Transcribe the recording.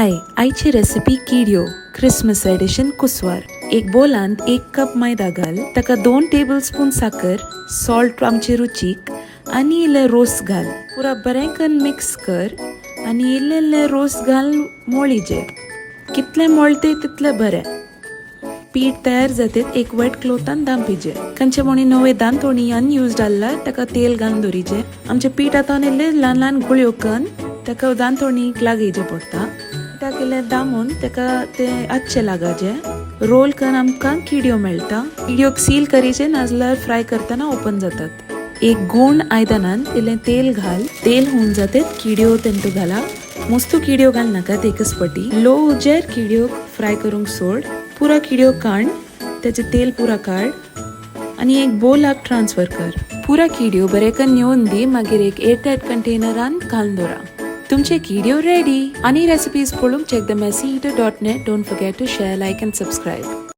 हाय, आयची recipe किडियो, Christmas addition कुसवार. एक बोलांत 1 cup मैदा घाल. ताका 2 टेबल स्पून साकर, सॉल्ट आमचे रुचीक आनी इल्लें रोस घाल. पुरा बरें करून मिक्स कर आनी इल्लें इल्लें रोस घाल. मोळीजे, कितलें मोळते तितलें बरें. पीठ तयार जातेत एक वेट क्लोथान दांपिजे. खंयचे कोणी नवे दांतोणी अनयुज्ड आसल्यार ताका तेल घालून दवरिजे. आमचें पीठ आतां इल्लें ल्हान ल्हान गुळयो करून ताका दांतोणीक लागयचे पडटा. ताका इल्लें दामून ताका तें अच्छें लागाचे. रोल करून आमकां किडियो मेळटा. किडियोक सील करीचे, नाजाल्यार फ्राय करतना ओपन जातात. एक गुण आयदनांत इल्लें तेल घाल. तेल होवन जातेत किडियो तेंतू घाला. मस्तू किडियो घालनाकात, एकच पटी. लो उजेर किडियो फ्राय करूंक सोड. पुरा किडियो काड, तेचें तेल पुरा काड आनी एक बोलाक ट्रान्सफर कर. पुरा किडियो बरें करून नेवन दी. मागीर एक एअरटायट कंटेनरान घालून दवरा. तुमचे किडियो रेडी. आनी रेसिपीज पळोवंक check themesseyeater.net. Don't forget to share, like and subscribe.